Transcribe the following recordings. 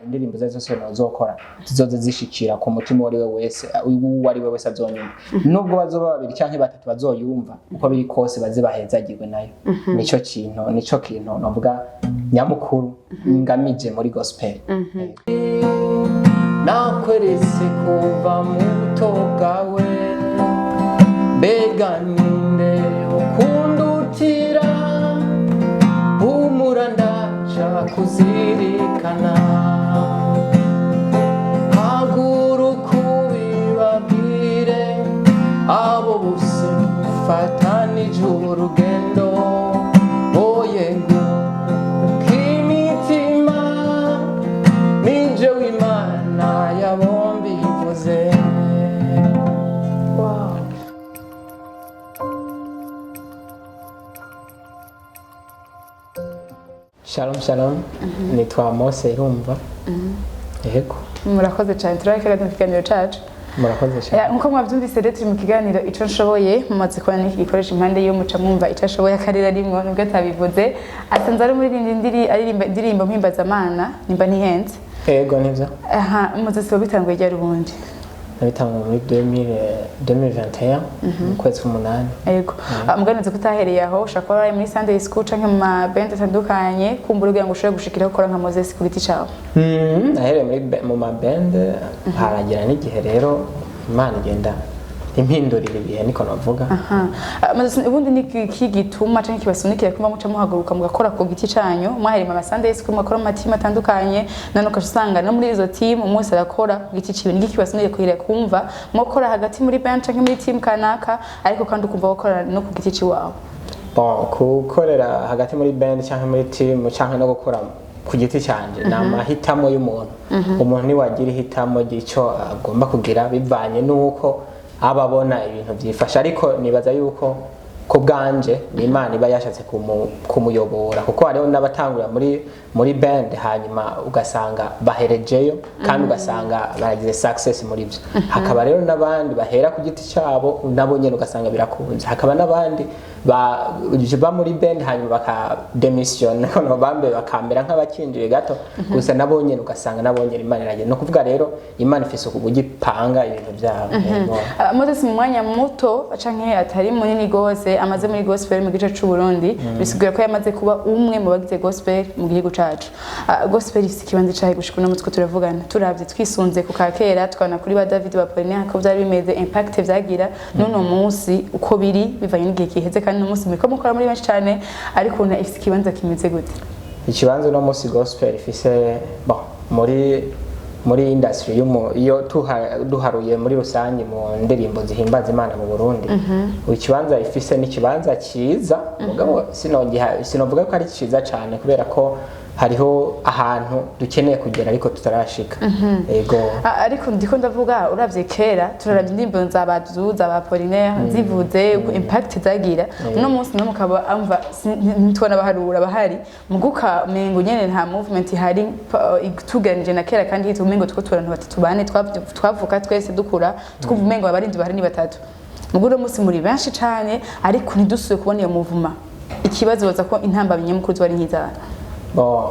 Indirimbo zazo zose nozokora zizoze zishikira ku mutima uwo ari we wese, uwo ari we wese azonyumva, nubwo bazoba babiri canke batatu bazoyumva, uko biri kose baze bahezagirwe nayo. Nico kintu novuga nyamukuru ngamije muri gospel. Nakweretse kuva mu buto bwawe, mbega ninde ukundutira? Humura, ndaca kuzirikana. Haguruka ubibabwire abo bose mufatanije urugendo, oye k'imitima nije w'Imana yabombi ivuze. Wow. Shalom, shalom. Nitwa Mose Irumva. Yego. Murakoze cyane, turabona mu kiganiro cacu. Murakoze cyane. Nkuko mwabyumvise rero, turi mu kiganiro Ico Nshoboye. Mumaze kubona n'iki gikoresho impande y'umuca, mwumva ico ashoboye akarere arimwo nubwo atabivuze. Asanzwe ari umuririmbyi, aririmba indirimbo mpimbazamana, nimba ntihenze. Yego, nivyo. Aha Moses, wabitanguye ryari ubundi? Nabitanguye muri 2021, mu kwezi k'umunani. Yego. Muganize ko utahereye aho, ushobora kuba waraye muri Sunday school canke mu ma band atandukanye, kumbura kugira ngo ushobore gushikiraho ukora nka Moses ku giti cawe. Nahereye mu mabende, haragira n'igihe rero Imana igenda impindurira ibihe, niko navuga. Aha. Moses, ubundi ni iki gituma canke kibasunikira kumva muca muhaguruka mugakora ku giti canyu? Mwahereye mu ma Sunday school, mugakora mu ma team atandukanye, none ugaca usanga no muri izo team umwe wese arakora ku giti ciwe. Ni iki kibasunikira kugira kumva mwokora hagati muri band canke muri team kanaka, ariko kandi ukumva gukora no ku giti ciwawe? Bon, gukorera hagati muri band cyangwa muri team cyangwa no gukora ku giti cyanje ni amahitamo y'umuntu. Umuntu ntiwagira ihitamo ry'icyo agomba kugira bivanye n'uko aba abona ibintu byifashe, ariko nibaza yuko ku bwanje ni Imana iba yashatse kumuyobora, kuko hariho n'abatangurira muri band, hanyuma ugasanga baherejeyo kandi ugasanga baragize success muri byo. Hakaba rero n'abandi bahera ku giti cyabo, nabo nyene ugasanga birakunze. Hakaba n'abandi ba muri band hanyuma baka démission no bambe bakambera nk'abakinjiye gato gusa, nabo nyene ugasanga nabo nyene Imana iragenda. No kuvuga rero, Imana ifise uburyo ipanga ibintu byabo. Yego. Moses, mu mwanya muto canke atari munini gose amaze muri gospel mu gice c'u Burundi, bisigura ko yamaze kuba umwe mu bagize gospel mu gihugu cacu. Gospel ifise ikibanza cahe gushika uno mutwe turavugana? Turavye twisunze ku kakera, tukabona kuri ba David, ba Pauline, ko vyari bimeze, impact vyagira, n'uno munsi uko biri bivanye n'igihe giheze, kandi uno munsi muriko mukora muri benshi cane, ariko ubona ifise ikibanza kimeze gute? Ikibanza uno munsi gospel ifise, bon, muri industry iyo duharuye muri rusange mu ndirimbo zihimbaza Imana mu Burundi, ikibanza ifise ni ikibanza cyiza, mugabo sinovuga ko ari cyiza cyane, kubera ko hariho ahantu dukeneye kugera ariko tutarashika. Yego. Ariko ndiko ndavuga, uravye kera, turaravye indirimbo za Bazu, za ba Apollinaire zivuze impact zagira, uno munsi no mukaba amva ntitubona baharura bahari, muguka mengo nyene nta movement ihari tuganije na kera, kandi hitwa umengo two turantu batatu bane twavuka twese dukura twumva umengo abarindi bahari ni batatu. Mugu uno munsi muri benshi cane, ariko ntidusuye kubona iyo movement. Ikibazo baza ko intambamyi nyamukuru ziba ari nk'izaha? Bon,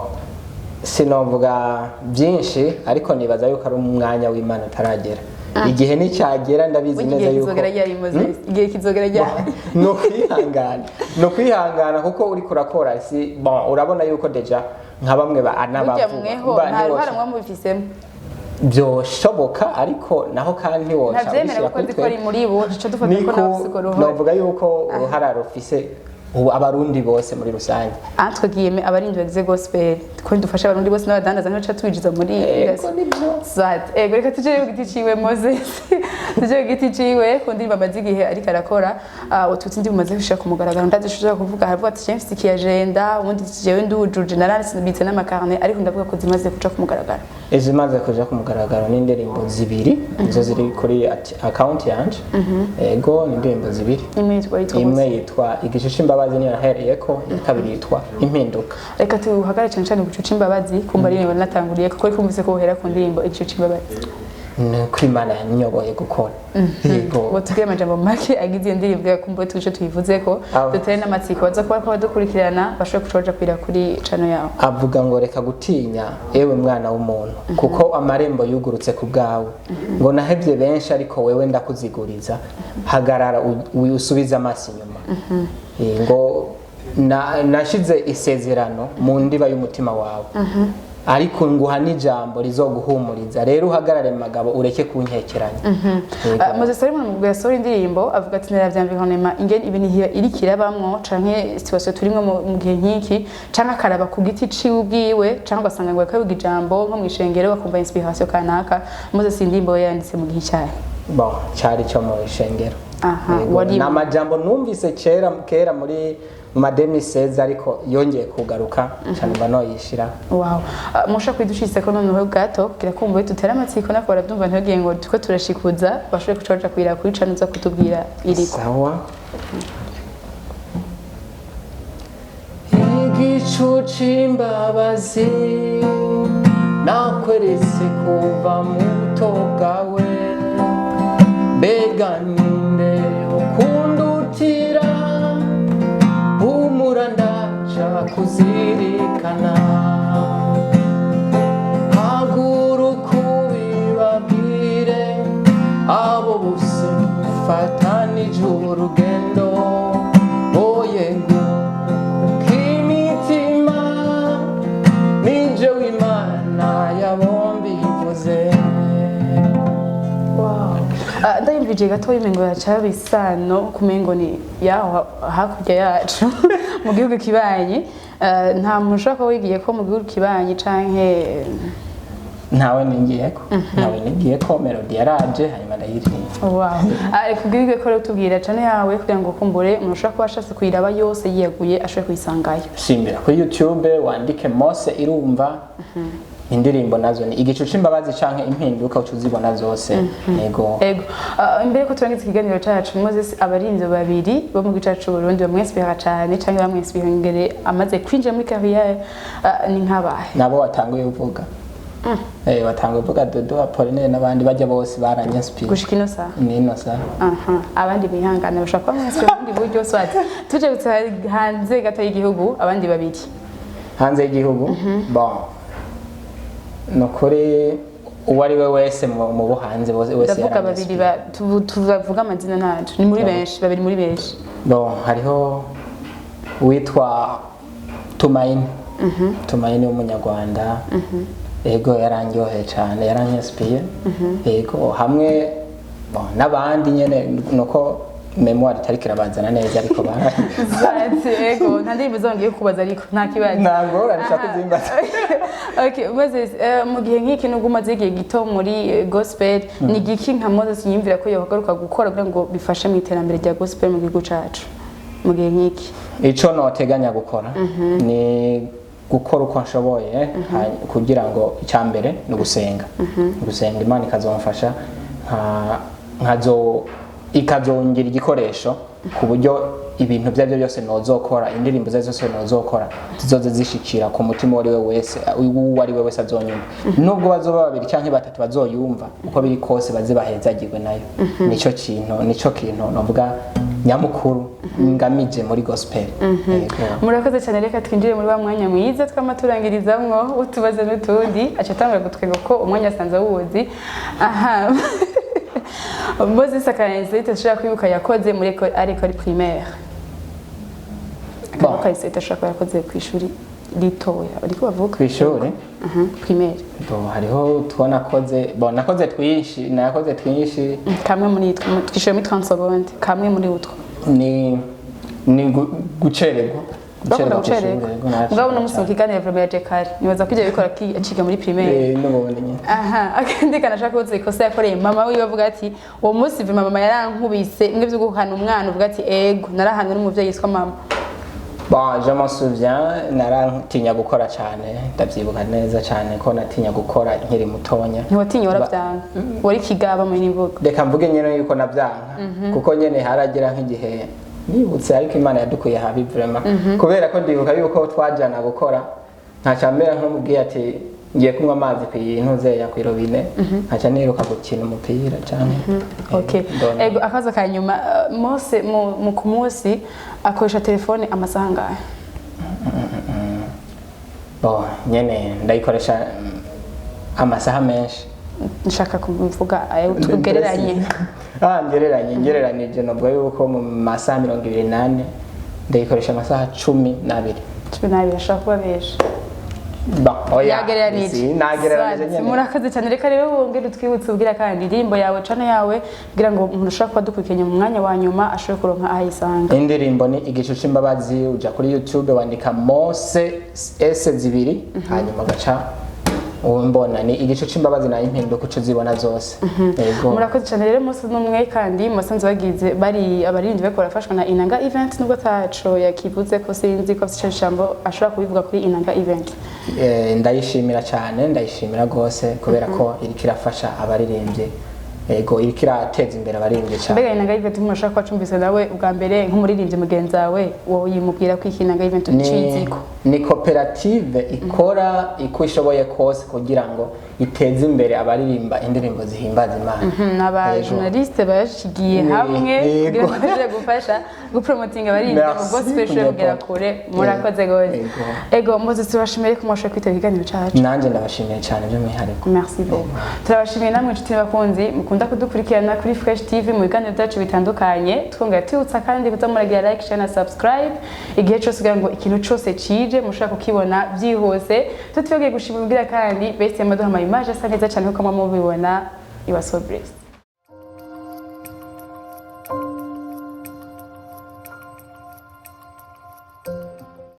sinovuga byinshi, ariko nibaza yuko ari umwanya w'Imana utaragera. Igihe nicyagera ndabizi Igihe neza yuko kizogera ryari, Moses? Igihe kizogera ryari? Ni ukwihangana, ni ukwihangana, kuko uriko urakora si bon, urabona yuko déjà nka bamwe ba Burya anabavuga mweho Mba nta ruhara muba mubifisemo? Byoshoboka, ariko naho kandi ntiwoca Ntavyemera ubishyira kuko kuri nzi ko ari twe. muri bo duca dufata ko Niko nawe ufise urwo ruhara. Novuga yuko uruhara rufise ubu Abarundi bose muri rusange. Entre guillemets, abarindi bagize gospel, ko dufasha Abarundi bose n'abadandaza, ntibaca tubinjiza muri Ego, nibyo. Zwat. Ego, reka tuje ku giti ciwe Moses. Tuje ku giti ciwe, ku ndirimbo amaze igihe ariko arakora. Ututi ndi bumaze gushira ku mugaragaro, ndazi ushobora kuvuga, haravuga ati jewe mfise iki agenda, ubundi jewe ndujuje naranditse n'ama carnet, ariko ndavuga ko zimaze kuja ku mugaragaro. Izimaze kuja ku mugaragaro ni indirimbo zibiri, nizo ziri kuri account yanje. Ego, ni indirimbo zibiri. Imwe yitwa Imwe gute? yitwa Igice c'Imbabazi, niyo nahereyeko. Iya kabiri yitwa Impinduka. Reka tuhagarare cyane cyane ku Gicu c'Imbabazi, kumva ari natanguriye, kuko kumvise ko uhera ku ndirimbo Igicu c'Imbabazi. Nuko Imana yanyoboye gukora. Yego. Ngo tubwire amajambo make agize iyo ndirimbo, yakumbuye tuje tuyivuzeko, dutere n'amatsiko baza kuba ko badukurikirana bashobore kucoja kwira kuri channel yawe. Avuga ngo: "Reka gutinya, ewe mwana w'umuntu, kuko amarembo yugurutse ku bwawe." Ngo: "Nahebye benshi, ariko wewe ndakuziguriza. Hagarara, usubize amaso inyuma." Ngo: "Nashize isezerano mu ndiba y'umutima wawe, ariko nguha n'ijambo rizoguhumuriza. Rero uhagarare mu magabo, ureke kunkekeranya." Yego. Moses ari mu yasohora indirimbo avuga ati: "Naravye environnement ingene ibintu iriko irabamwo, canke situation turimwo mu gihe nk'iki", canke akaraba ku giti ciwe ubwiwe, canke ugasanga ngo yariko avuga ijambo nko mw'ishengero, bakumva inspiration kanaka. Moses, indirimbo ye yanditse mu gihe cyahe? Bon, cyari cyo mu ishengero. Yego, ni amajambo numvise kera kera muri mu ma 2016, ariko yongeye kugaruka cyane, mba noyishira. Wow. Mushobora kwidushitse ko noneho gato kugira kumva dutere amatsiko, nako barabyumva, ntibagire ngo tuko turashikuza, bashobore kucoja kwira kuri channel uza kutubwira iriko. Sawa. Igicu c'imbabazi nakweretse kuva mu buto bwawe, mbega ninde ukundutira? Humura, ndaca kuzirikana. Haguruka ubibabwire abo bose mufatanije urugendo, oyego k'imitima, nije w'Imana yabombivuze. Wow. Ndayumvije gato, imengo yaca bisano kumengo ni yaho hakurya yacu mu gihugu kibanyi. Nta muntu ushobora kuba wigiye ko mu gihugu kibanyi canke? Ntawe nigiyeko, ntawe nigiyeko. Melody yaraje, hanyuma ndayiririmba. Wow. Reka ubwirwe ko rero tubwira channel yawe kugira ngo kumbure umuntu ushobora kuba ashatse kuyiraba yose yiyaguye ashobore kuyisangayo. Simbira kuri YouTube, wandike Mose Irumva, indirimbo nazo ni Igicu c'Imbabazi canke Impinduka, uca uzibona zose. Yego. Ego. Imbere ko turangiza ikiganiro cacu, Moses, abarinzi babiri bo mu gihugu cacu c'Uburundi bamwinspira cane canke bamwinspira ingere amaze kwinjira muri carrière, ni nk'abahe? Nabo watanguye uvuga, watanguye uvuga Dodo Apollinaire n'abandi bajya bose baranyinspira. Gushika ino saha? Nino saha. Aha, abandi bihangana bashobora kuba mwinspira mu bundi buryo, soit tuje gutaha hanze gato y'igihugu, abandi babiri. Hanze y'igihugu, bon, ni ukuri uwo ari we wese mu bo hanze bose wese Ndavuga babiri yaranyinspira. Tubavuga amazina ntacu, ni muri benshi, babiri muri benshi. Bon, hariho uwitwa Tumaini, Tumaini w'umunyarwanda. Ego, yarandyoheye cyane, yaranyinspiye. Ego, hamwe, bon, n'abandi nyene, nuko mémoire itariko irabazana neza, ariko bara Zati, ego, nta ndirimbo zongeye kubaza, ariko nta kibazo. Nta ngorane, nshaka kuzimbaza. Okay, Moses, mu gihe nk'iki nubwo umaze igihe gito muri gospel, ni igiki nka Moses yiyumvira ko yohagaruka gukora kugira ngo bifashe mu iterambere rya gospel mu gihugu cacu mu gihe nk'iki? Ico noteganya gukora ni gukora uko nshoboye, kugira ngo icya mbere ni ugusenga, gusenga Imana ikazomfasha nkazo ikazongera igikoresho, ku buryo ibintu ibyo aribyo byose nozokora, indirimbo izo ari zo zose nozokora, zizoze zishikira ku mutima uwo ari we wese, uwo ari we wese azonyumva, nubwo bazoba babiri canke batatu bazoyumva, uko biri kose baze bahezagirwe nayo. Nico kintu novuga nyamukuru ngamije muri gospel. Yego. Murakoze cyane. Reka twinjire muri wa mwanya mwiza twama turangirizamwo utubazo n'utundi, aca atangura gutwenga ko umwanya asanze awuzi. Aha, Moses, akayenze ashobora kwibuka yakoze muri ari école primaire? Bon. Akahise ashobora kuba yakoze ku ishuri ritoya, ariko bavuga Kw'ishuri? Primaire. Bon, hariho two nakoze. Bon, nakoze twinshi, nakoze twinshi. Kamwe muri twe twishyura muri 30 secondes, kamwe muri utwo. Ni gucererwa. Bakunda kw'ishuri, gucererwa? Yego, naracererwa Mugabo uno munsi mu cane. kiganiro vraiment yaje kare, nibaza ko ivyo bikora aciga muri primaire. N'ubundi nyene. Aha, akandi kantu ashaka kubaza, ikosa yakoreye mama wiwe, avuga ati: "Uwo munsi vraiment mama yarankubise", imwe vyo guhana umwana, uvuga ati: "Ego, narahanwe n'umuvyeyi yitwa mama." Bon, je m'en souviens, naratinya gukora cyane. Ndavyibuka neza cyane ko natinya gukora nkiri mutonya. Ntiwatinye, waravyanga, wari kigaba mu n'imvugo? Reka mvuge nyene yuko navyanka, kuko nyene haragira nk'igihe nibutse, ariko Imana yadukuye habi vraiment, kubera ko ndibuka yuko twajana gukora, nkaca mbera nk'umubwiye ati Ngiye kunywa amazi ku ntuzeya ku robine, nkaca niruka gukina umupira canke Okay. Ego, akabazo ka nyuma, Mose mu ku munsi akoresha telefone amasaha angahe? Bon, nyene ndayikoresha amasaha menshi. Nshaka kuvuga ayo tugereranye. Ah, ngereranye, ngereranije novuga yuko mu masaha 24 ndayikoresha amasaha 12. 12 ashobora kuba benshi. Bon, oya. Yagereranije. Si, nagereranije Swati, nyene. Murakoze cyane. Reka rero wongere utwibutse ubwira kandi indirimbo yawe, channel yawe, kugira ngo umuntu ushobora kuba dukurikiranye mu mwanya wa nyuma ashobore kuronka aho ayisanga. Indirimbo ni Igicu c'Imbabazi. Uja kuri YouTube wandika Mose S zibiri, hanyuma ugaca umbona. Ni Igicu c'Imbabazi nayo impinduka uca uzibona zose. Yego. Murakoze cyane rero. Umunsi n'umwe kandi musanze bagize bari abaririmbyi bariko barafashwa na Inanga Event, nubwo ataco yakivuze ko sinzi ko afite ico jambo ashobora kubivuga kuri Inanga Event. Ndayishimira cyane, ndayishimira rwose kubera ko iriko irafasha abaririmbyi. Yego, iriko irateza imbere abaririmbyi cyane. Mbega Inanga Event, umuntu ashobora kuba acumvise nawe ubwa mbere nk'umuririmbyi mugenzi wawe, wowe yimubwira ko iki Inanga Event uciziko? Ni koperative ikora iko ishoboye kose kugira ngo iteze imbere abaririmba indirimbo zihimbaza Imana. N'aba Yego. journaliste bashigiye hamwe kugira ngo bashobore gufasha gupromotinga abaririmbyi mu Merci gospel ishobore kugera kunyepo. kure. Murakoze gose. Yego. Ego Mose, turabashimiye ko mwashoboye kwitabira ikiganiro cacu. Nanjye ndabashimiye cyane by'umwihariko. Merci beaucoup. Turabashimiye namwe inshuti n'abakunzi mukunda kudukurikirana kuri Fresh TV mu biganiro byacu bitandukanye. Twongera tubutsa kandi kuza muragira like, share na subscribe igihe cyose kugira ngo ikintu cyose cije mushobora kukibona byihuse. Tutibagiye gushima ubwira kandi best y'amaduha ama image asa neza cyane nkuko mubibona. You are so blessed.